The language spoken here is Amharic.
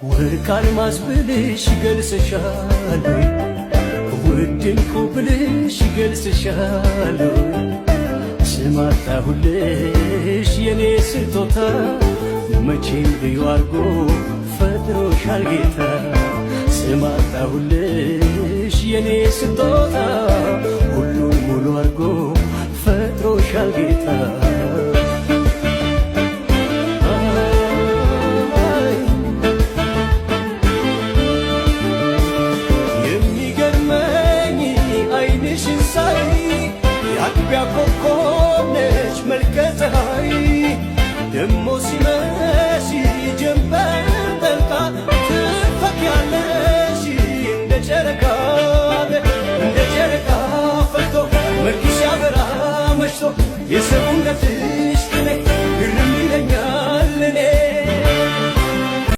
ወርቅ አልማዝ ብልሽ ይገልጽሻል ወይ? ውድ ዕንቁ ብልሽ ይገልጽሻል ወይ? ስም አጣሁልሽ የኔ ስጦታ፣ መቼም ልዩ አርጎ ፈጥሮሻል ጌታ። ስም አጣሁልሽ የኔ ስጦታ፣ ሁሉን ሙሉ አርጎ ፈጥሮሻል ጌታ። የሚገርመኝ ዓይንሽን ሳይ፣ የአጥቢያ ኮከብ ነሽ መልከ ፀሐይ። ደሞ ሲመሽ ጀንበር ጠልቃ ትፈኪያለሽ እንደ ጨረቃ፣ እንደ ጨረቃ ፈልቶ መልክሽ ያበራ መሽቶ የሰውነትሽ